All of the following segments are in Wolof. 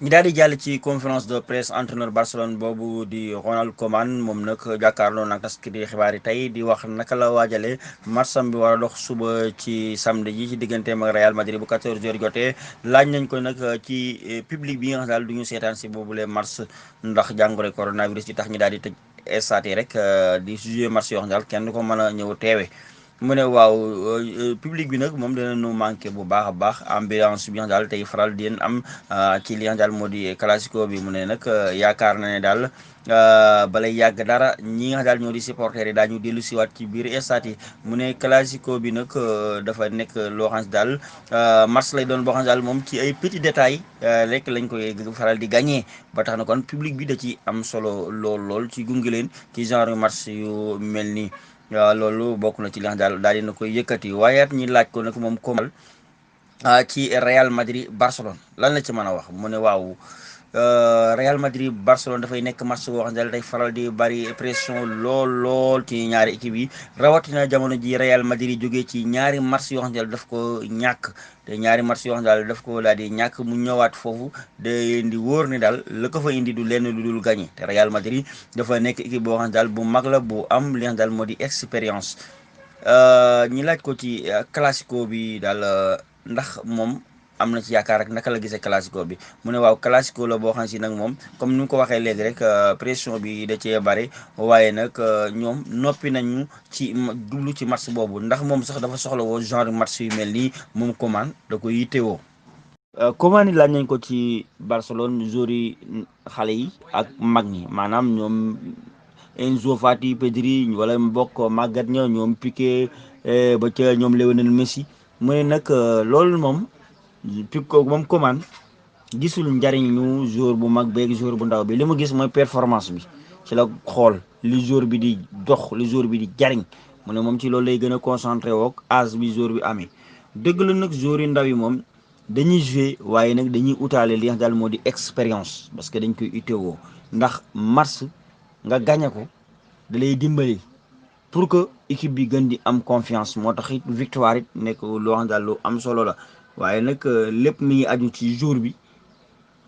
ñi daal di jàll ci conférence de presse entraîneur Barcelone boobu di Ronald Koeman moom nag jàkkaarloo nag taskati xibaar yi tey di wax naka la waajalee matcham bi war a dox suba ci samedi ji ci digganteem ak Real Madrid bu 14h jotee laaj nañ ko nag ci public bi nga xam daal du ñu seetaan si boobule match ndax jàngoro coronavirus yi tax ñi daal di tëj stade yi rek di jouer match yoo xam daal kenn du ko mën a ñëw teewe mu ne waaw public bi nag moom dina nu manqué bu baax a baax ambiance bi nga daal tey faral di am ci li nga daal moo di classico bi mu ne nag yaakaar na ne daal balay yàgg dara ñi nga daal ñoo di supporters yi daañu dellu siwaat ci biir stade yi mu ne classico bi nag dafa nekk loo xam ne daal match lay doon boo xam ne daal moom ci ay petits détails rek lañ koy faral di gagné ba tax na kon public bi da ci am solo lool ci gunge leen ci genre match yu mel nii. waaw loolu bokk na ci li nga xam daal dina koy yëkkati waaye it ñi laaj ko nag moom comme ci Real Madrid Barcelone lan la ci mën a wax mu ne waaw Real Madrid Barcelone dafay nekk match boo xam ne day faral di bari pression lool ci ñaari équipe yi rawatina jamono ji Real Madrid jógee ci ñaari match yoo xam ne daf ko ñàkk te ñaari match yoo xam ne daal daf ko daal di ñàkk mu ñëwaat foofu day di wóor ni daal la ko fa indi du lenn lu dul gagné te Real Madrid dafa nekk équipe boo xam ne daal bu mag la bu am li nga xam daal moo di expérience ñi laaj ko ci classico bi daal ndax moom am na ci yaakaar rek naka la gisee classico bi mu ne waaw classico la boo xam si nag moom comme ni nga ko waxee léegi rek pression bi da cee bare waaye nag ñoom noppi nañu ci jublu ci match boobu ndax moom sax dafa soxla woo genre match yu mel nii moom Koeman da ko yittewoo. Koeman yi laaj nañ ko ci Barcelone joueurs yi xale yi ak mag ñi maanaam ñoom Enzo Fati Pedri wala mbokk màggat ña ñoom Piqué ba ca ñoom Lionel Messi mu ne nag loolu moom. Pico moom Koeman gisul njariñ ñu joueur bu mag beeg joueur bu ndaw bi li mu gis mooy performance bi ci la xool li joueur bi di dox li joueur bi di jariñ mu ne moom ci loolu lay gën a concentré wook âge bi joueur bi amee dëgg la nag joueur yu ndaw yi moom dañuy jouer waaye nag dañuy utaale li nga daal moo di expérience parce que dañ koy utewoo ndax match nga gañe ko da lay dimbali pour que équipe bi gën di am confiance moo tax it victoire it nekk loo xam daal lu am solo la waaye nag lépp mi ngi aju ci jour bi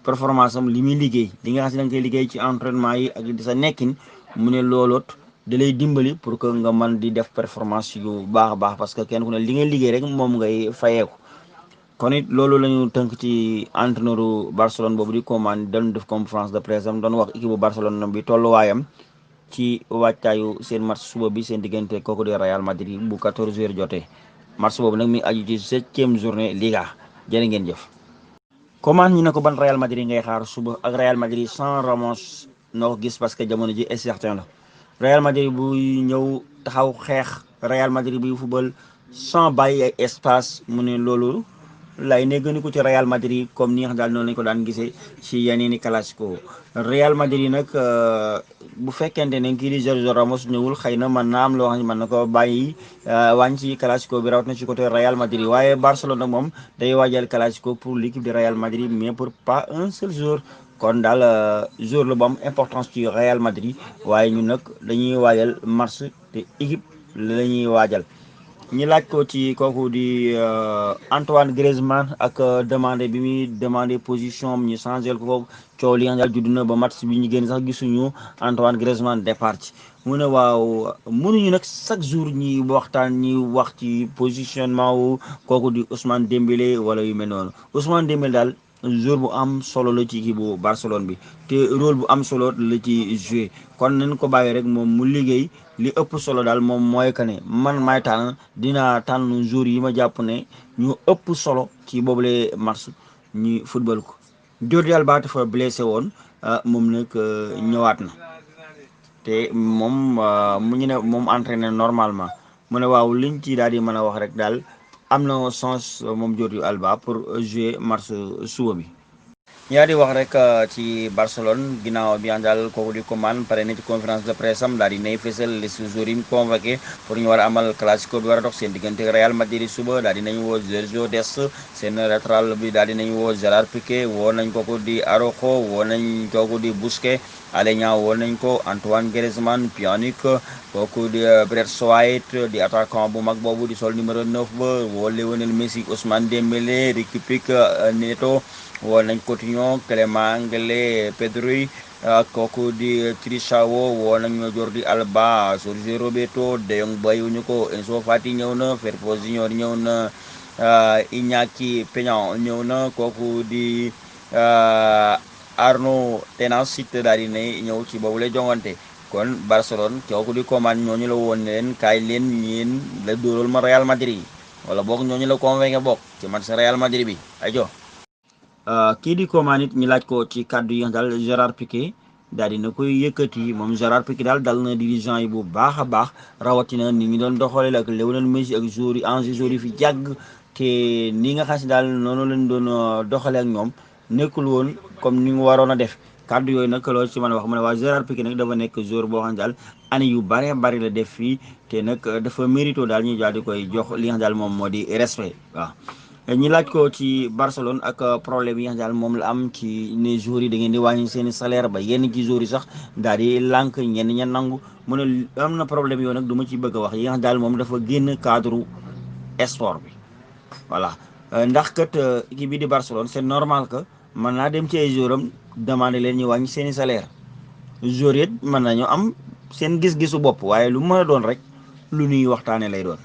performance am li muy liggéey li nga xam si da nga koy liggéey ci entraînement yi ak di sa nekkin mu ne looloot da lay dimbali pour que nga mën di def performance yu baax a baax parce que kenn ku ne li ngay liggéey rek moom ngay fayeeku kon it loolu la ñu tënk ci entraîneur Barcelone boobu di Koeman doon def conférence de presse am doon wax équipe bu Barcelone bi tolluwaayam ci wàccaayu seen match suba bi seen diggante kooku di Real Madrid bu 14h jotee. match boobu nag mi ngi aju ci 7e journée Liga jërë ngeen jëf. Koeman ñu ne ko ban Real Madrid ngay xaar suba ak Real Madrid sans Ramos noo ko gis parce que jamono ji incertain la Real Madrid buy ñëw taxaw xeex Real Madrid buy football sans bàyyi ay espace mu ne loolu lay ne gënu ko ci Real Madrid comme ni nga xam daal noonu lañ ko daan gisee ci yeneen i classico Real Madrid nag bu fekkente ne kii di Sergio Ramos ñëwul xëy na mën naa am loo xam ne mën na ko bàyyi wàññi ci classico bi rawat na ci côté Real Madrid waaye Barcelone nag moom day waajal classico pour l'équipe de Real Madrid mais pour pas un seul jour kon daal jour la bu am importance ci Real Madrid waaye ñun nag dañuy waajal match te équipe la ñuy waajal. ñi laaj ko ci kooku di Antoine Griezmann ak demandé bi muy demandé position am ñu changé ko coow li nga xam ne judd na ba match bi ñu génn sax gisuñu Antoine Griezmann départ ci mu ne waaw mënuñu nag chaque jour ñi waxtaan ñi wax ci positionnement wu kooku di Ousmane Dembélé wala yu mel noonu Ousmane Dembélé daal joueur bu am solo la ci équipe bu Barcelone bi te rôle bu am solo la ci joué kon nañ ko bàyyi rek moom mu liggéey li ëpp solo daal moom mooy que ne man maay tànn dinaa tànn joueur yi ma jàpp ne ñu ëpp solo ci boobule match ñu football ko Jordi Alba dafa blessé woon moom nag ñëwaat na te moom mu ñu ne moom entraîné normalement mu ne waaw liñ ci daal di mën a wax rek daal am na chance moom Jordi Alba pour jouer match suba bi. yaa di wax rek ci Barcelone ginnaaw bi daal kooku di Koeman pare na ci conférence de presse am daal di nay fésal les joueurs yi mu convoqué pour ñu war a amal classico bi war a dox seen diggante Real Madrid suba daal di nañu woo Sergio Dest seen latéral bi daal di nañu woo Gerard Piqué woo nañ kooku di Araujo woo nañ kooku di Busquets Aleña woo nañ ko Antoine Griezmann Pjanic kooku di Brett White di attaquant bu mag boobu di sol numéro 9 ba woo Lionel Messi Ousmane Dembélé Riqui Puig Neto woo nañ Coutinho, Clément, Ngele, Pedri ak kooku di Trincao, woo nañ Jordi Alba, Sergio Roberto, De Jong bàyyiwuñu ko, Enzo Fati ñëw na, Firpo Junior ñëw na, Iñaki Peña ñëw na, kooku di Arnaud Tenansit daal di ne ñëw ci boobu lay jongante. kon Barcelone kooku di Koeman ñooñu la woon ne leen kaay leen ñeen la dóoral ma Real Madrid wala boog ñooñu la convaincre bokk ci match Real Madrid bi ajo kii di Koeman it ñu laaj ko ci kàddu yi nga daal Gérard Piqué daal dina koy yëkkati moom Gérard Piqué daal dal na dirigeant yi bu baax a baax rawatina ni ñu doon doxalee ak Lionel Messi ak joueurs yi anciens joueurs yi fi jàgg te ni nga xam si daal noonu lañ doon doxalee ak ñoom nekkul woon comme ni mu waroon a def kàddu yooyu nag loolu ci man wax mu ne waa Gérard Piqué nag dafa nekk joueur boo xam ne daal année yu bare bari la def fii te nag dafa mérito daal ñu daal di koy jox li nga xam daal moom moo di respect waaw. ñi laaj ko ci Barcelone ak problème yi nga xam daal moom la am ci ne joueurs yi da ngeen di wàññi seen i salaire ba yenn ci joueurs yi sax daal di lànk ñenn ña nangu mu ne am na problème yooyu nag du ma ci bëgg a wax yi nga xam daal moom dafa génn cadre sport bi voilà ndax kat équipe bi di Barcelone c'est normal que mën naa dem ci ay joueurs am demandé leen ñu wàññi seen i salaire joueurs yi mën nañu am seen gis-gisu bopp waaye lu mën a doon rek lu ñuy waxtaane lay doon